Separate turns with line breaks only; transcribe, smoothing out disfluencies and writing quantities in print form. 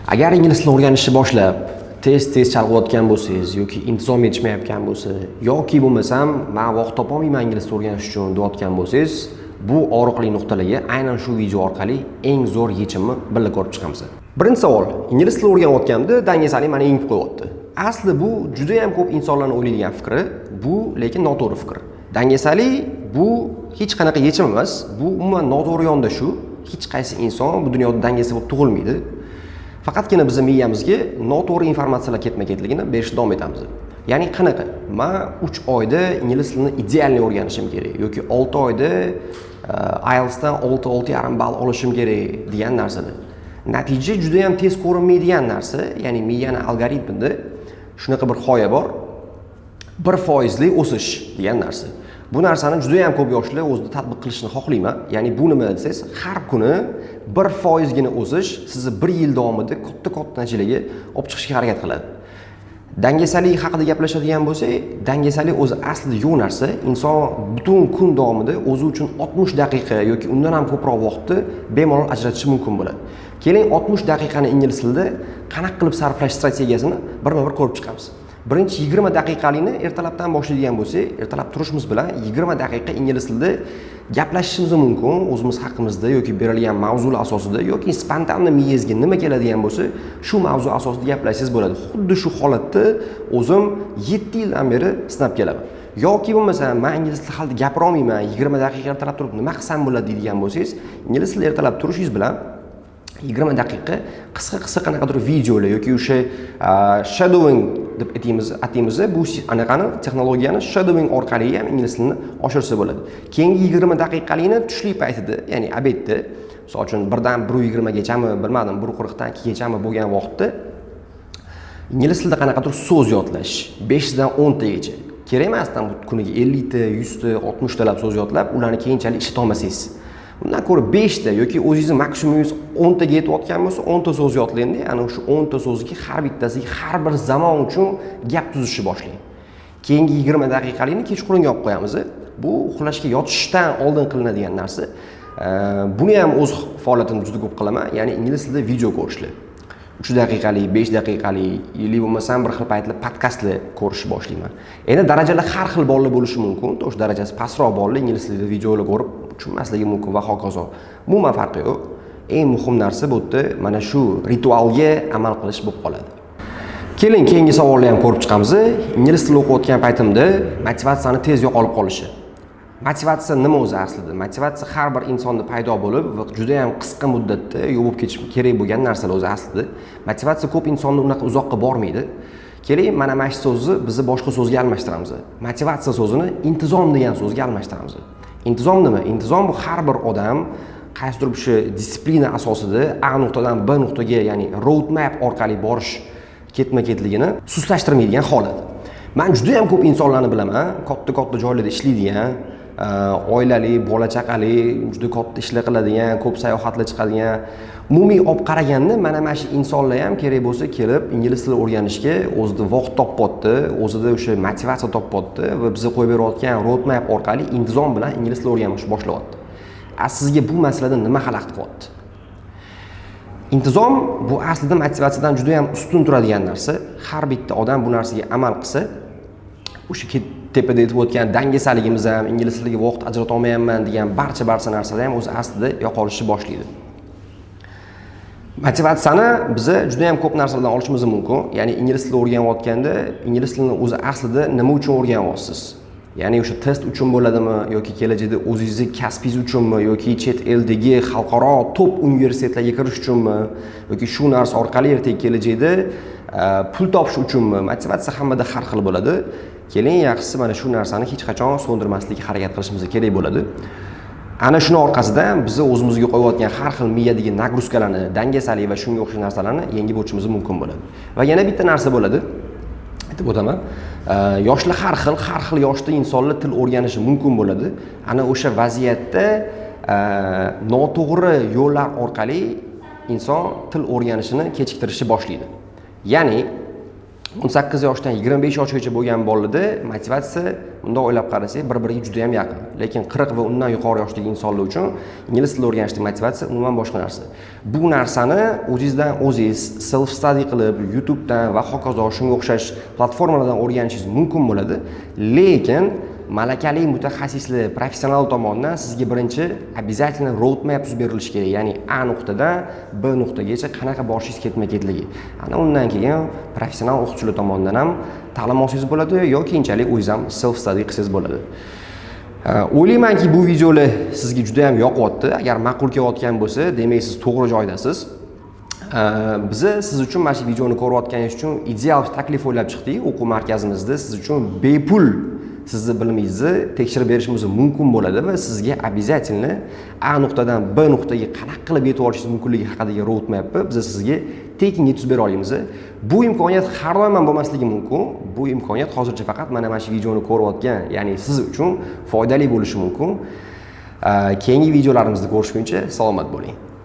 Agar ingliz tilini o'rganishni boshlab, tez-tez chalg'iyotgan bo'lsangiz yoki intizom yetishmayotgan bo'lsa, yoki bo'lmasam "Men vaqt topolmayman ingliz tilini o'rganish uchun" deyotgan bo'lsangiz, bu og'riqli nuqtalarga aynan shu video orqali eng zo'r yechimni birga ko'rib chiqamiz. Birinchi savol: ingliz tilini o'rganayotganimda dangasalik meni yengib qo'yapti. Asli bu juda ham ko'p insonlarning o'ylaydigan fikri, bu lekin noto'g'ri fikr. Dangasalik bu hech qanaqa yechim emas, bu umuman noto'g'ri yondashuv. Hech qaysi inson bu dunyoda dangasa bo'lib tug'ilmaydi. Faqatgina bizni miyamizga noto'g'ri informatsiyalar ketma-ketligini berishda davom etamiz. Ya'ni qanaqa? Man 3 oyda ingliz tilini идеальный o'rganishim kerak yoki 6 oyda IELTSdan 6-6,5 ball olishim kerak degan narsada. Natija juda ham tez ko'rinmaydigan narsa, ya'ni miyani algoritmida shunaqa bir g'oya bor. 1 foizli o'sish degan narsa. Bu narsani juda ham ko'p yoshlar o'zida tatbiq qilishni xohlayman. Ya'ni bu nima desangiz, har kuni 1 foizgina o'sish sizni bir yil davomida katta-katta natijalarga olib chiqishga harakat qiladi. Dangasalik haqida gaplashadigan bo'lsak, dangasalik o'zi aslida yo'q narsa. Inson butun kun davomida o'zi uchun 60 daqiqa yoki undan ham ko'proq vaqtni bemalol ajratishi mumkin bo'ladi. Keling, 60 daqiqani ingliz tilida qanaqa qilib sarflash strategiyasini birma-bir ko'rib chiqamiz. Birinchi 20 daqiqalikni ertalabdan boshlaydigan bo'lsak, ertalab turishimiz bilan 20 daqiqa ingliz tilida gaplashishimiz mumkin o'zimiz haqimizda yoki berilgan mavzular asosida yoki спонтанно miyangizga nima keladigan bo'lsa, shu mavzu asosida gaplashsangiz bo'ladi. Xuddi shu holatda o'zim 7 yildan beri sinab kelaman. Yoki bo'lmasa "Man ingliz tili hali gapira olmayman, 20 daqiqa ertalab turib nima qilsam bo'ladi?" deydigan bo'lsangiz, ingliz tilida ertalab turishingiz bilan 20 daqiqa qisqa qisqa qanaqadir videolar yoki o'sha shadowing deb ataymiz bu anaqani, texnologiyani shadowing orqali ham ingliz tilini oshirsa bo'ladi. Keyingi 20 daqiqalikni tushlik paytida, ya'ni обед da, misol uchun, 1dan 1:20gachami, bilmadim, 1:40dan 2gachami bo'lgan vaqtda ingliz tilida qanaqadir so'z yodlash, 5dan 10tagacha kerak emasdan, kuniga 50ta, 100ta, 60talab so'z yodlab, ularni keyinchalik ishlatolmasangiz, undan ko'ra beshta yoki o'zingizni maksimumingiz 10taga yetayotgan bo'lsa, 10ta so'z yodlangda, ana o'sha 10ta so'zga har bittasiga har bir zamon uchun gap tuzishni boshlang. Keyingi 20 daqiqalikni kechqurunga olib qo'yamiz. Bu uxlashga yotishdan oldin qilinadigan narsa. Buni ham o'z faoliyatimda juda ko'p qilaman, ya'ni ingliz tilida video ko'rishlar, 3 daqiqalik, 5 daqiqalik или bo'lmasam bir xil paytlar podkastlar ko'rishni boshlayman. Endi darajalar har xil bolalar bo'lishi mumkin. То есть darajasi pastroq bolalar ingliz tilida videolar ko'rib tushunmasligi mumkin va hokazo. Umuman farqi yo'q. Eng muhim narsa bu yerda mana shu ritualga amal qilish bo'lib qoladi. Keling, keyingi savolni ham ko'rib chiqamiz. Ingliz tilini o'qiyotgan paytimda motivatsiyani tez yo'qolib qolishi. Motivatsiya nima o'zi aslida? Motivatsiya har bir insonda paydo bo'lib va juda yam qisqa muddatda yo'q bo'lib ketishi kerak bo'lgan narsalar o'zi aslida. Motivatsiya ko'p insonda unaqa uzoqqa bormaydi. Keling, mana shu so'zni bizni boshqa so'zga almashtiramiz. Motivatsiya so'zini intizom degan so'zga almashtiramiz. Intizom nima? Intizom bu har bir odam qaysidir o'sha дисциплина asosida A nuqtadan B nuqtaga, ya'ni road map orqali borish ketma ketligini sustlashtirmaydigan holat. Man juda yam ko'p insonlarni bilaman, katta katta joylarda ishlaydigan, oilali, bola chaqali, juda katta ishlar qiladigan, ko'p sayohatlar chiqadigan. Umumiy olib qaraganda, mana shu insonlar ham kerak bo'lsa kelib ingliz tilini o'rganishga o'zida vaqt topyapti, o'zida o'sha motivatsiya topyapti va biza qo'yib berayotgan road map orqali intizom bilan ingliz tilini o'rganishni boshlayapti. A sizga bu masalada nima xalaqit qilyapti? Intizom bu aslida motivatsiyadan juda yam ustun turadigan narsa. Har bitta odam bu narsaga amal qilsa, o'sha tepada aytib o'tgan dangasaligimiz ham, ingliz tiliga vaqt ajrata olmayapman degan barcha narsalar ham o'zi aslida yo'qolishni boshlaydi. Motivatsiyani biza juda yam ko'p narsalardan olishimiz mumkin. Ya'ni ingliz tilini o'rganayotganda ingliz tilini o'zi aslida nima uchun o'rganyapsiz? Ya'ni o'sha test uchun bo'ladimi yoki kelajakda o'zingizni kasbingiz uchunmi yoki chet eldagi xalqaro top universitetlarga kirish uchunmi yoki shu narsa orqali ertaga kelajakda pul topish uchunmi? Motivatsiya hammada har xil bo'ladi. Keling, yaxshisi mana shu narsani hech qachon so'ndirmaslikka harakat qilishimiz kerak bo'ladi. Ana shuni orqasidan bizni o'zimizga qo'yayotgan har xil miyadagi нагрузка larni, dangasalik va shunga o'xshagan narsalarni yengib o'tishimiz mumkin bo'ladi. Va yana bitta narsa bo'ladi, aytib o'taman. Yoshlar har xil, har xil yoshda insonlar til o'rganishi mumkin bo'ladi. Ana o'sha vaziyatda noto'g'ri yo'llar orqali inson til o'rganishini kechiktirishni boshlaydi. Ya'ni 18 yoshdan 25 yoshgacha bo'lgan bolalarda motivatsiya, bundoq o'ylab qarasak, bir biriga juda yam yaqin. Lekin 40 va undan yuqori yoshdagi insonlar uchun ingliz tilini o'rganishda motivatsiya umuman boshqa narsa. Bu narsani o'zingizdan o'zingiz self study qilib, YouTubedan va hokazo, shunga o'xshash platformalardan o'rganishingiz mumkin bo'ladi. Lekin malakali mutaxassislar, professional tomonidan sizga birinchi обязательно roadmap tuzib berilishi kerak, ya'ni A nuqtadan B nuqtagacha qanaqa borishingiz ketma ketligi. Ana undan keyin professional o'qituvchilar tomonidan ham ta'lim olsangiz bo'ladi yo keyinchalik o'zingiz ham self study qilsangiz bo'ladi. O'ylaymanki, bu videolar sizga juda yam yoqyapti. Agar ma'qul kelayotgan bo'lsa, demak, siz to'g'ri joydasiz. Biza siz uchun, mana shu videoni ko'rayotganingiz uchun ideal taklif o'ylab chiqdik. O'quv markazimizda siz uchun bepul sizni bilimingizni tekshirib berishimiz mumkin bo'ladi va sizga обязательно A nuqtadan B nuqtaga qanaqa qilib yetib olishingiz mumkinligi haqidagi roadmapni biz sizga tekinga tuzib bera olamiz. Bu imkoniyat har doim ham bo'lmasligi mumkin. Bu imkoniyat hozircha faqat mana shu videoni ko'rayotgan, ya'ni siz uchun foydali bo'lishi mumkin. Keyingi videolarimizda ko'rishguncha salomat bo'ling.